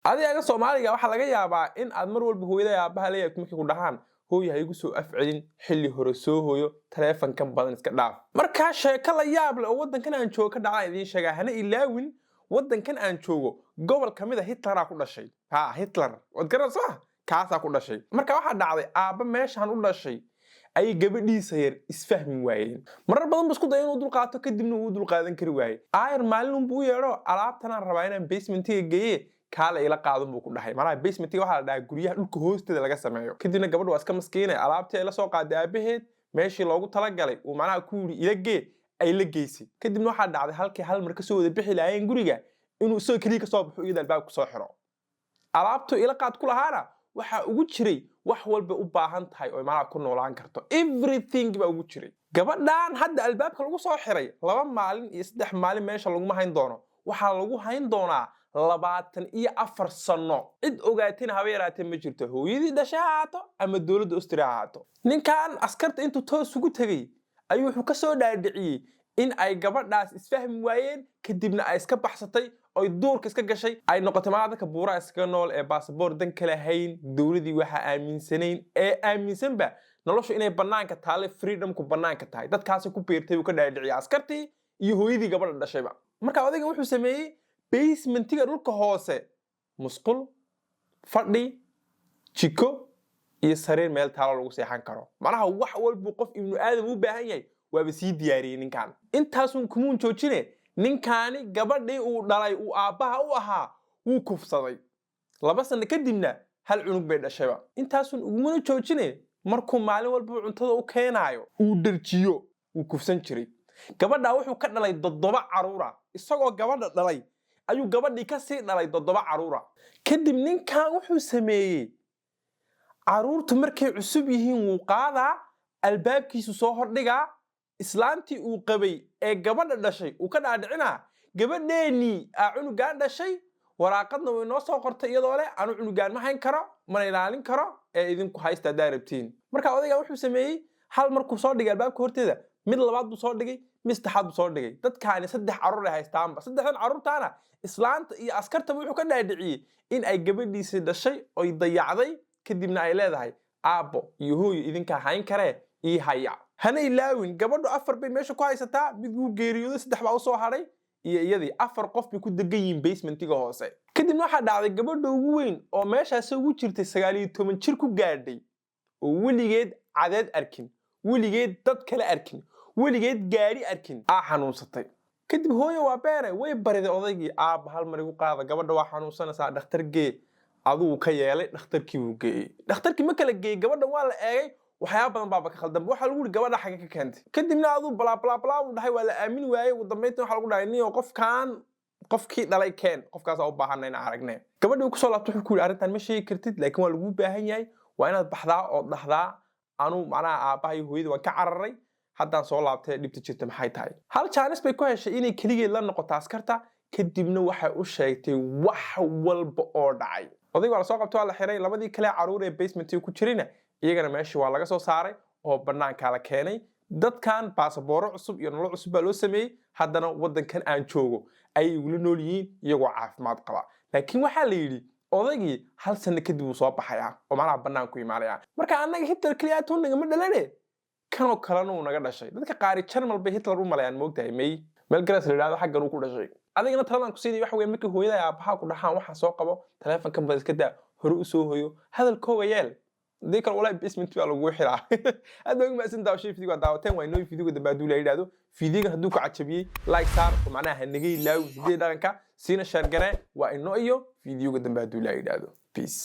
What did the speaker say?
Adiga Soomaaliga waxaa laga yaabaa in aad mar walba hooyada, aabaha leeyahay markay ku dhahaan, "Hooyo, ha igu soo afcelin, xilli hore soo hooyo, taleefankan badan iska dhaaf." Markaa sheeko la yaab leh oo waddankan aan joogo ka dhacda idiin sheegaa. Hana ilaawin, waddankan aan joogo gobol ka mid a Hitleraa ku dhashay. Ha, Hitler waad garanaysaa, soo kaasaa ku dhashay. Marka waxaa dhacday, aabba meeshaan u dhashay ayay gabadhiisa yar isfahmi waayeen. Marar badan bu isku daya inuu dulqaato, kadibna uu dulqaadan kari waayey. Aayar maalin unbuu u yeedho, "Alaabtanaan rabaa inaan basementiga geeye, kaala ila qaadun," buu ku dhahay. Malaha basementiga waxaa la dhahaa guryaha dhulka hoosteeda laga sameeyo. Kadibna gabadhu waa iska maskiinay, alaabtii ay la soo qaaday aabaheed meeshii loogu talagalay uu macnaha ku yidhi "Ila gee" ay la geysay. Kadibna waxaa dhacday, halkii hal mar kasoo wada bixi lahaayeen guriga, inuu isagoo keliya kasoo baxo, iyada albaabka kusoo xiro. Alaabtu "ila qaad" ku lahaana waxaa ugu jiray wax walba u baahan tahay oo macnaha ku noolaan karto, everything baa ugu jiray. Gabadhan hadda albaabka lagu soo xiray 2 maalin iyo 3 maalin meesha laguma hayn doono, waxaa lagu hayn doonaa 24 sano. Cid ogaatayna haba yaraatee ma jirto, hooyadii dhashay ha ahaato ama dowladda Austria ha ahaato. Ninkan askarta intuu toos ugu tegey ayuu wuxuu ka soo dhaadhiciyey in ay gabadhaas isfahmi waayeen, kadibna ay iska baxsatay, oy duurka iska gashay, ay noqotay malaa dadka buuraha iskaga nool ee baasaboor dan kala hayn, dowladii waxaa aaminsanayn ee aaminsanba noloshu inay bannaanka taale, freedomku bannaanka tahay. Dadkaasi ku biirtay buu ka dhaadhiciyay askartii iyo hooyadii gabadha dhashayba. Marka odaygan wuxuu sameeyey, basementiga dhulka hoose musqul, fadhi, jiko iyo sariir meel taalo lagu seexan karo, macnaha wax walbuu qof ibnu aadam u baahan yahay waaba sii diyaariyey ninkan. Intaasun kumuun joojine, ninkaani gabadhii uu dhalay, uu aabbaha u ahaa, wuu kufsaday. 2 sano kadibna hal cunug bay dhashayba. Intaasun ugumana joojine, markuu maalin walba cuntada u keenaayo, uu dharjiyo, wuu kufsan jiray. Gabadhaa wuxuu ka dhalay toddoba caruura. Isagoo gabadha dhalay ayuu gabadhii ka sii dhalay toddoba caruura. Kadib ninkan wuxuu sameeyey, caruurtu markay cusub yihiin wuu qaadaa, albaabkiisu soo hordhigaa. Islaantii uu qabay ee gabadha dhashay uu ka dhaadhicinaa, "Gabadheennii aa cunugaan dhashay, waraaqadna way noo soo qortay iyadoo leh anu cunugaan ma hayn karo, mana ilaalin karo, ee idinku haysta haddaa rabtiin." Marka odaygan wuxuu sameeyey, hal markuu soo dhigay albaabka horteeda, mid labaad buu soo dhigay, mid saddexaad buu soo dhigay. Dadkaani saddex carruur ay haystaanba. Saddexdan carruurtaana islaanta iyo askartaba wuxuu ka dhaadhiciyey in ay gabadhiisii dhashay oy dayacday, kadibna ay leedahay, "Aabbo iyo hooyo, idinkaa hayn karee, ii haya." Hana ilaawin, gabadhu afar bay meesha ku haysataa. Mid wuu geeriyooday, saddex baa usoo hadhay iyo iyadii, afar qof bay ku degan yihiin basementiga hoose. Kadibna waxaa dhacday, gabadha ugu weyn oo meeshaasi ugu jirtay 19 jir ku gaadhay, oo weligeed cadeed arkin, weligeed dad kale arkin, weligeed gaari arkin, aa xanuunsatay. Kadib hooyo waa beere, way bariday odaygii, "Aabba, hal mar igu qaada, gabadha waa xanuunsanaysaa, dhakhtar gee." Aduu ka yeelay, dhakhtarkii buu geeyey. Dhakhtarkii ma kala geeyey, gabadha waa la eegay, waxyaaba badan baaba ka khaldan. Waxaa lagu yidhi, "Gabadha xagge ka keentay?" Kadibna aduu balaa balaa balaa buu dhahay, waa la aamini waayey. Ugu dambeyntii waxaa lagu dhahay, "Niyo, qofkan qofkii dhalay keen, qofkaasaa u baahana in aragne." Gabadhii uu kusoo laabtay, wuxuu ku yidhi, "Arrintan ma sheegi kartid, laakiin waa laguu baahan yahay. Waa inaad baxdaa oo dhahdaa, 'Anuu macnaha aabbaha iyo hooyada waan ka cararay, haddaan soo laabtay, dhibta jirta maxay tahay?'" Hal chance bay ku heshay inay keligeed la noqoto askarta. Kadibna waxay u sheegtay wax walba oo dhacay. Odayg waa la soo qabtay, waa la xiray. Labadii kale carruur ee basementiga ku jirayna iyagana meeshii waa laga soo saaray oo bannaankaa la keenay. Dadkan baasabooro cusub iyo nolol cusub baa loo sameeyey. Haddana waddankan aan joogo ayay igula nool yihiin iyagoo caafimaad qaba. Laakiin waxaa la yidhi odaygii hal sano kadib wuu soo baxayaa oo macnaha bannaanku imaanaya. Marka annaga Hitler keliya tuu nagama dhalane, kanoo kalena uu naga dhashay. Dadka qaari Jarmal bay Hitler u malayaan, moogtahay? May meel Garas la yidhahdo xaggan uu ku dhashay. Adigana taladan ku siinaya waxa weeye, markii hooyada aabbaha ku dhaxaan "Waxaa soo qabo, taleefankan bal iska daa, hore u soo hoyo," hadalkooga yeel. Hadii kale, walaahi, basement baa lagugu xiraa. Aad baa ugu mahadsan daawashada fiidiyoga daawateen. Waa inoo fiidiyoga dambe hadduu la yidhaahdo. Fiidiyogan hadduu ku cajabiyey, like saar oo macnaha ha naga ilaawin hiddaha dhaqanka, siina share garee. Waa inoo iyo fiidiyoga dambe hadduu la yidhaahdo. Peace.